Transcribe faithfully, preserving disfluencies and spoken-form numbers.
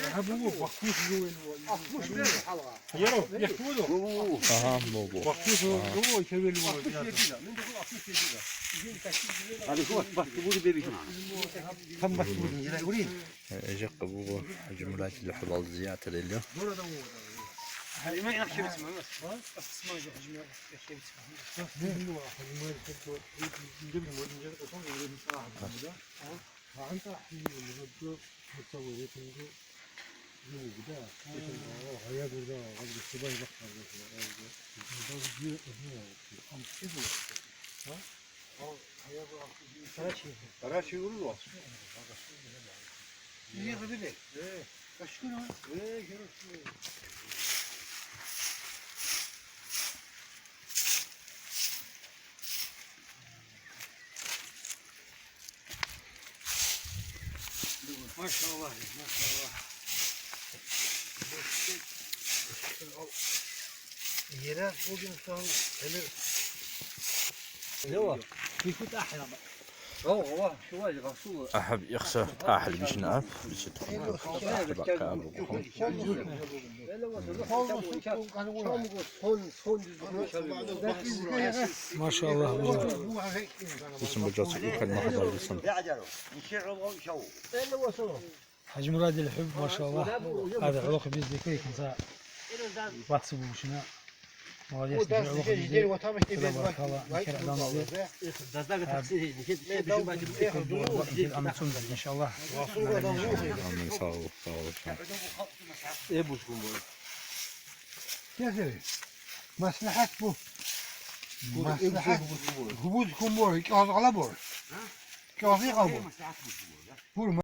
Ага, бу, бу. Э, жакъа буго ХӀажимурадил хӀубал зиярат гьарилев. Машаллагь, машаллагь. Ерас бугин сон гӀемер. Лева, бихьут ахӀи. Ва, ва, шувай, Расул. АхӀаб ихса ахӀи бишин аб, бишит. АхӀаб ахӀи аб. Машаллагь. Бисмиллагь. ХӀажимурадил хӀуб, машаллагь. Гьаде гӀолохъе бизе ккей, кинца бацӀцӀи бубушина. Молодец, гӀолохъе бизе. Баркала, нихер адамазе. Нихер амцун, иншаллагь. Амин, сагъ ол, сагъ ол. Кесаре, маслахӀат бу. МаслахӀат. Гьубуз хъумбор, кӀалгъала бор. КӀалгъи гъабур. Бур,